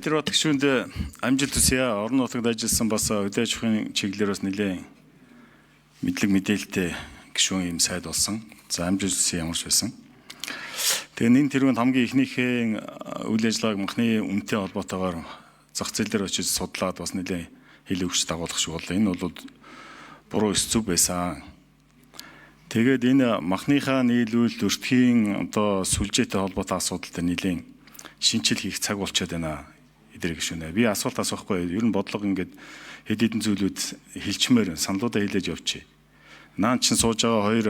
Тэр бат гишүүнд амжилт хүсье. Орон нутагт ажилласан бас хөдөө аж ахуйн чиглэлээр бас нэлээд мэдлэг мэдээлэлтэй гишүүн юм сайд болсон. За амжилт хүсье ямар ч байсан. Тэгээ нэн тэрүүнд хамгийн эхнийхээ үйл ажиллагааг махны үнэтэй холбоотойгоор зах зээл дээр очиж судлаад бас нэлээд хэл өгч дагуулах шиг боллоо. Энэ бол буруу өс зүв байсан. Тэгээд энэ махныхаа нийлүүлэлт өртгийн одоо сүлжээтэй холбоотой асуудал дээр нэлээд шинчил хийх цаг болчиход байна. Эдгээр гишүүнээ. Би асуулт асуухгүй. Ер нь бодлого ингээд хэд хэдэн зүйлүүд хэлчмээр саналуудаа хэлээж явчих. Наан чинь сууж байгаа хоёр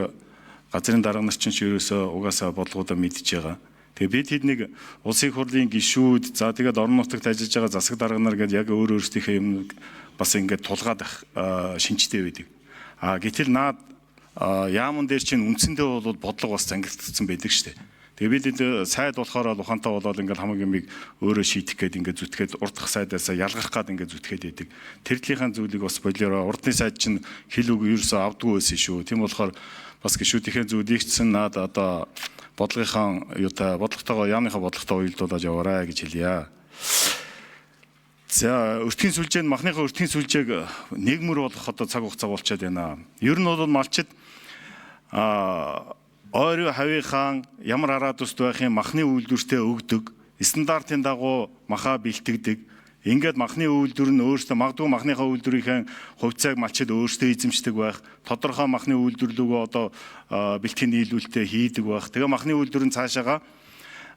газрын дарга нар чинь ерөөсөө угаасаа бодлогоудаа мэдж байгаа. Тэгээ бид тэднийг улсын хурлын гишүүд, за тэгээд орон нутагт ажиллаж байгаа засаг дарга нар гээд яг өөр өөрсдийнхээ юм бас ингээд тулгаад ах шинжтэй байдаг. А гэтэл наад яамн дээр чинь үндсэндээ бол бодлого бас зангилагдсан байдаг шүү дээ. Тэгээ бид энд сайд болохоор ухаантай болоод ингээд хамаг юмыг өөрөө шийдэх гээд ингээд зүтгээд урдах сайдаасаа ялгарх гад ингээд зүтгээд байдаг. Тэр талынхаа зүйлийг бас болиороо урдны сайд чинь хэл үг ерөөсөө авдгүй байсан шүү. Тийм болохоор бас гişүүдийнхээ зүйлийг ч наад одоо бодлогынхаа юутай бодлоготойгоо яамныхаа бодлоготой уялдуулаад яваарай гэж хэлье. За өртгийн сүлжээ нь махныхаа өртгийн сүлжээг нэгмөр болгох одоо цаг хугацаа болчиход байна. Ер нь бол малчид ойрын хавийнхаа ямар араад ус байх юм махны үйлдвэртээ өгдөг, стандартын дагуу махаа бэлтгэдэг. Ингээд махны үйлдвэр нь өөрсдөө магадгүй махныхаа үйлдвэрийнхээ хувьцааг малчид өөрсдөө эзэмшдэг байх, тодорхой махны үйлдвэр лүүгөө одоо бэлтгэн нийлүүлэлтээ хийдэг байх. Тэгээ махны үйлдвэр нь цаашаага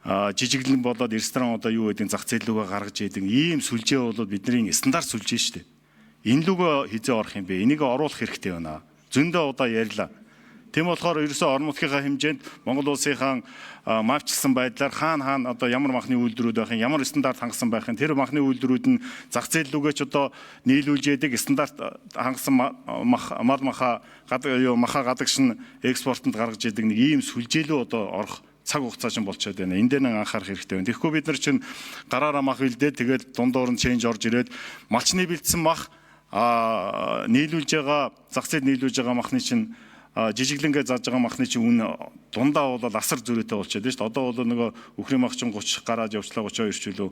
жижиглэн болоод ресторан одоо юу гэдэг зах зээл рүүгээ гаргаж идэг. Ийм сүлжээ бол бидний стандарт сүлжээ шүү дээ. Энэ лүгөө хизээ орох юм бэ? Энийг оруулах хэрэгтэй байна. Зөндөө удаа ярьлаа. Тийм болохоор ерөөсөө орон нутгийнхаа хэмжээнд Монгол улсынхаа мавчилсан байдлаар хаана хаана одоо ямар махны үйлдвэрүүд байх юм, ямар стандарт хангасан байх юм, тэр махны үйлдвэрүүд нь зах зээл лүгээ ч одоо нийлүүлж яадаг стандарт хангасан мах мал маха гадаг юу маха гадагш нь экспортод гаргаж яадаг нэг ийм сүлжээлүү одоо орох цаг хугацаа чинь болчиход байна. Энэ дээр нэг анхаарах хэрэгтэй байна. Тэгэхгүй бид нар чинь гараараа мах үлдээд тэгээд дундуур нь ченж орж ирээд малчны бэлдсэн мах нийлүүлж байгаа зах зээл нийлүүлж байгаа махны чинь жижиглэнгээ зааж байгаа махны чинь үн дундаа бол асар зөрүүтэй болчиход байна шүү дээ. Одоо бол нөгөө үхрийн мах чинь 30 гараад явчлаа 32 ч үлээ.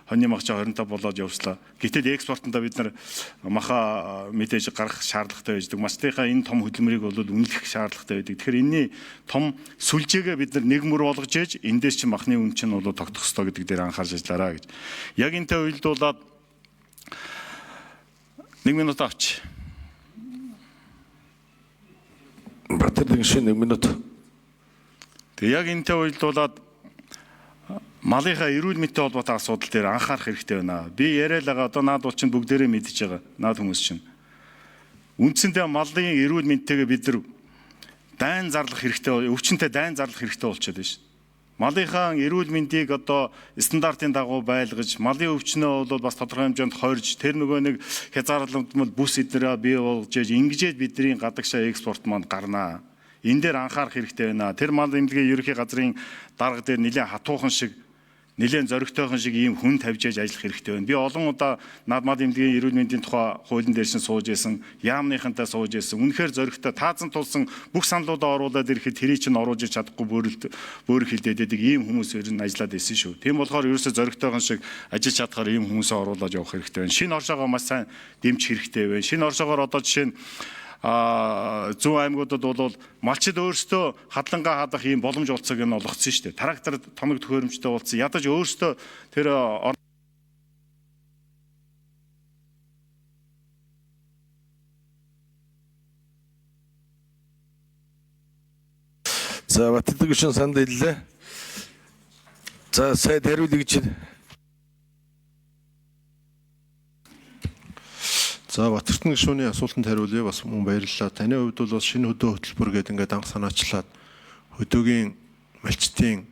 Хоньны мах чинь 25 болоод явчлаа. Гэтэл экспортондоо бид нар маха мэдээж гаргах шаардлагатай байдаг. Мастынхаа энэ том хөдөлмөрийг бол үнэлэх шаардлагатай байдаг. Тэгэхээр энэний том сүлжээгээ бид нар нэг мөр болгож ээж эндээс чинь махны үн чинь бол тогтох ёстой гэдэг дээр анхаарч ажиллаарай гэж. Яг энтэй уялдуулаад 1 минут авч. Батэр гишүүн 1 минут. Тэгээ яг энтэй уялдуулаад малынхаа эрүүл мэндтэй холбоотой асуудал дээр анхаарах хэрэгтэй байна. Би яриа л байгаа одоо наад бол чинь бүгдээрээ мэдж байгаа. Наад хүмүүс чинь. Үндсэндээ малын эрүүл мэндтэйгээ бид нар дайн зарлах хэрэгтэй, өвчнөд дайн зарлах хэрэгтэй болчиход байна шүү. Малынхаа эрүүл мэндийг одоо стандартын дагуу байлгаж, малын өвчнөө бол бас тодорхой хэмжээнд хорж, тэр нөгөө нэг хязгаарлагдмал бүс эднэрээ бий болгож ээж ингэжээд бидний гадагшаа экспорт маань гарнаа. Энэ дээр анхаарах хэрэгтэй байна. Тэр мал эмнэлгийн ерөнхий газрын дарга дээр нэлээд хатуухан шиг нэлээд зоригтойхон шиг ийм хүн тавьж ээж ажиллах хэрэгтэй байна. Би олон удаа наадмал эмнэлгийн эрүүл мэндийн тухай хуулийн дээр шин сууж исэн, яамныхантай сууж исэн. Үнэхээр зоригтой таазан тулсан бүх саналуудаа оруулаад ирэхэд тэрий чинь оруулж чадахгүй бөөрөлт бөөрөх хилдээд байдаг ийм хүмүүс ер нь ажиллаад исэн шүү. Тийм болохоор ерөөсөө зоригтойхон шиг ажиллаж чадхаар ийм хүмүүсээ оруулаад явах хэрэгтэй байна. Шинэ оршоогоо маш сайн дэмжих хэрэгтэй байна. Шинэ оршоогоор одоо жишээ нь зүүн аймагуудад бол малчид өөрсдөө хадлангаа хадах ийм боломж олцоог нь олгоцсон шүү дээ. Трактор тоног төхөөрөмжтэй болсон. Ядаж өөрсдөө тэр За Батэр гишүүн санал хэллээ. За сайд хариулъя гэж байна. За Батэртэн гишүүний асуултанд хариулъя. Бас мөн баярлалаа. Таны хувьд бол бас шинэ хөдөө хөтөлбөр гэдэг ингээд анх санаачлаад хөдөөгийн малчдын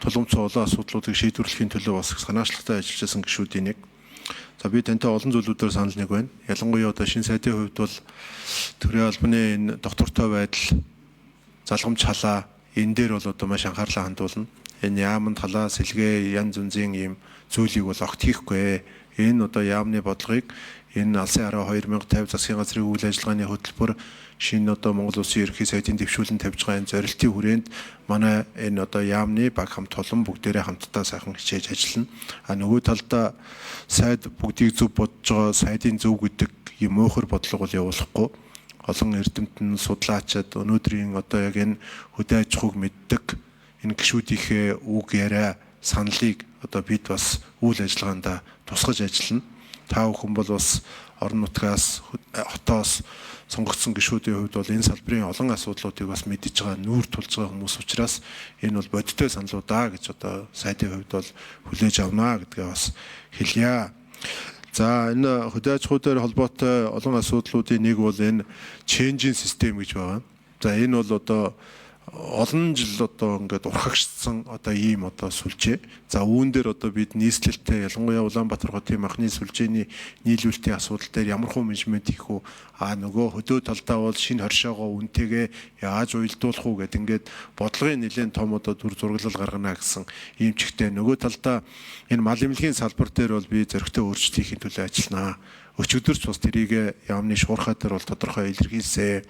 тулгымцсан олон асуудлуудыг шийдвэрлэхийн төлөө бас санаачлагтай ажиллаж байсан гишүүдийн нэг. За би тантай олон зүйлүүдээр санал нэг байна. Ялангуяа одоо шинэ сайдын хувьд бол төрийн албаны энэ доктортой байдал, залгамж халаа энэ дээр бол одоо маш анхаарлаа хандуулна. Энэ яаманд халаа, сэлгээ, янз бүрийн ийм зүйлийг бол огт хийхгүй. Энэ одоо яамны бодлогыг Энэ алсын хараа 2050 засгийн газрын үйл ажиллагааны хөтөлбөр шинэ одоо Монгол Улсын ерөнхий сайдын дэвшүүлэн тавьж байгаа энэ зорилтын хүрээнд манай энэ одоо яамны баг хамт олон бүгдээрээ хамтдаа сайхан хичээж ажиллана. А нөгөө талдаа сайд бүгдийг зөв бодож байгаа сайдын зөв гэдэг юм муухай бодлого бол явуулахгүй. Олон эрдэмтэн судлаачид өнөөдрийн одоо яг энэ хөдөө аж ахуйг мэддэг энэ гишүүдийнхээ үг яриа саналыг одоо бид бас үйл ажиллагаанд тусгаж ажиллана. Та бүхэн бол бас орон нутгаас хотоос сонгогдсон гишүүдийн хувьд бол энэ салбарын олон асуудлуудыг бас мэдж байгаа, нүүр тулж байгаа хүмүүс учраас энэ бол бодиттой саналуудаа гэж одоо сайдын хувьд бол хүлээж авна гэдгээ бас хэлье. За энэ хөдөө аж ахуй дээр холбоотой олон асуудлуудын нэг бол энэ changing system гэж байгаа. За энэ бол одоо олон жил одоо ингээд урхагшсан одоо ийм одоо сүлжээ. За үүн дээр одоо бид нийслэлтэй ялангуяа Улаанбаатар хотын махны сүлжээний нийлүүлэлтийн асуудал дээр ямар хуу менежмент хийх үү? А нөгөө хөдөө талдаа бол шинэ хоршоогоо үнтэйгээ яаж уялдуулах уу гэд ингээд бодлогын нэлээд том одоо дүр зураглал гаргана гэсэн ийм чигтээ. Нөгөө талдаа энэ мал эмнэлгийн салбар дээр бол би зоригтой өөрчлөлт хийхин төлөө ажилланаа. Өчигдөрч бас тэрийг яамны шуурхай дээр бол тодорхой илэрхийлсэ.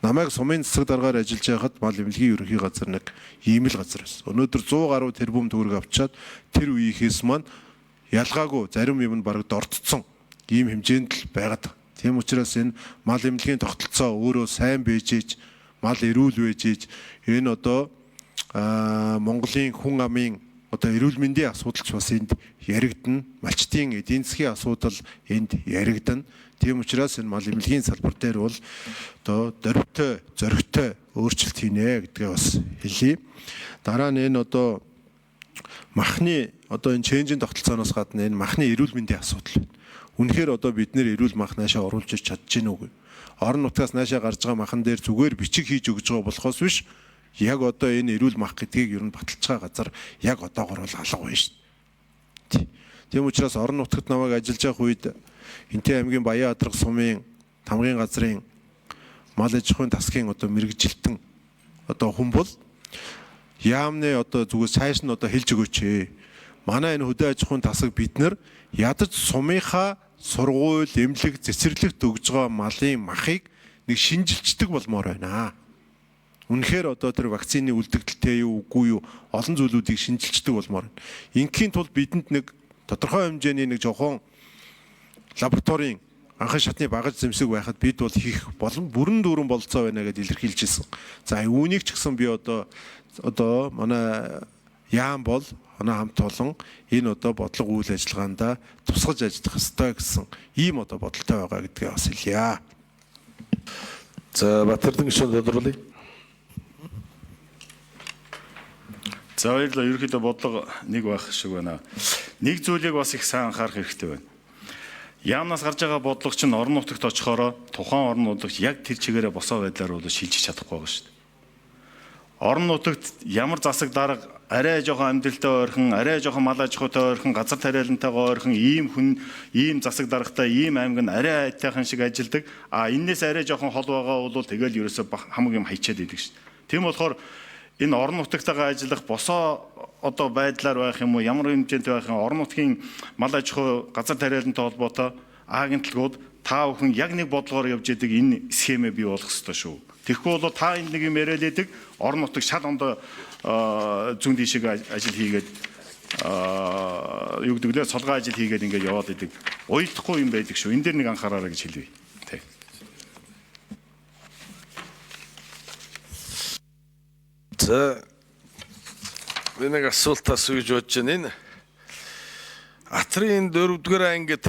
Намайг сумын засаг даргаар ажиллаж байхад мал эмнэлгийн ерөнхий газар нэг ийм л газар байсан. Өнөөдөр 100 гаруй тэрбум төгрөг авчаад тэр үеийнхээс маань ялгаагүй зарим юм нь бараг дордцсон ийм хэмжээнд л байгаад. Тийм учраас энэ мал эмнэлгийн тогтолцоо өөрөө сайн бэжээж, мал эрүүл бэжээж энэ одоо Монголын хүн амын одоо эрүүл мэндийн асуудал ч бас энд яригдана. Малчдын эдийн засгийн асуудал энд яригдана. Тийм учраас энэ мал эмнэлгийн салбар дээр бол одоо дөрвтэй, зоригтой өөрчлөлт хийнэ гэдгээ бас хэлье. Дараа нь энэ одоо махны одоо энэ ченжийн тогтолцооноос гадна энэ махны эрүүл мэндийн асуудал байна. Үнэхээр одоо бид нэр эрүүл мах наашаа оруулж ирч чадж гэнэ үгүй. Орон нутгаас наашаа гарч байгаа махан дээр зүгээр бичиг хийж өгж байгаа болохоос биш яг одоо энэ эрүүл мах гэдгийг ер нь баталж байгаа газар яг одоогор бол алга байна шүү дээ. Тийм учраас орон нутгад намайг ажиллаж явах үед Энтэй аймгийн Баян Адрах сумын тамгын газрын мал аж ахуйн тасгийн одоо мэрэгжилтэн одоо хүн бол яамны одоо зүгээр цааш нь одоо хэлж өгөөч ээ. Манай энэ хөдөө аж ахуйн тасаг бид нар ядаж сумынхаа сургууль, эмнэлэг, цэцэрлэгт өгж байгаа малын махыг нэг шинжилчдэг болмоор байна. Үнэхээр одоо тэр вакцины үлдэгдэлтэй юу үгүй юу олон зүйлүүдийг шинжилчдэг болмоор. Ингийн тулд бидэнд нэг тодорхой хэмжээний нэг жохон лабораторийн анхан шатны багаж зэмсэг байхад бид бол хийх болон бүрэн дүүрэн бололцоо байна гэдээ илэрхийлж ирсэн. За үүнийг ч гэсэн би одоо манай яам бол манай хамт олон энэ одоо бодлого үйл ажиллагаанд тусгаж ажиллах ёстой гэсэн ийм одоо бодолтой байгаа гэдгээ бас хэлье. За Батэрдэн гишүүн тодруулъя. За баярлалаа. Ерөнхийдөө бодлого нэг байх шиг байна. Нэг зүйлийг бас их сайн анхаарах хэрэгтэй байна. Яамнаас гарч байгаа бодлого чинь орон нутагт очихороо тухайн орон нутагт яг тэр чигээрээ босоо байдлаар бол шилжиж чадахгүй байгаа шүү дээ. Орон нутагт ямар засаг дарга арай жоохон амьдралтай ойрхон, арай жоохон мал аж ахуйтай ойрхон, газар тариалантайгаа ойрхон ийм хүн, ийм засаг даргатай, ийм аймаг нь арай айтайхан шиг ажилдаг. А энээс арай жоохон хол байгаа бол тэгэл ерөөсөө хамаг юм хайчаад идэг шүү дээ. Тийм болохоор энэ орон нутагтайгаа ажиллах босоо одоо байдлаар байх юм уу, ямар хэмжээнд байх юм, орон нутгийн мал аж ахуй, газар тариалантай холбоотой агентлагууд та бүхэн яг нэг бодлогоор явж идэг энэ схемээ бий болгох ёстой шүү. Тэгэхгүй бол та энэ нэг юм яриад идэг, орон нутаг шал ондоо зүүн тийшээ ажил хийгээд юу гэдэг лээ солгой ажил хийгээд ингээд яваад идэг. Уялдахгүй юм байдаг шүү. Энэ дээр нэг анхаараарай гэж хэлье. Тэ. За би нэг асуулт асууя гэж бодож байна. Энэ Атрын 4-р ангид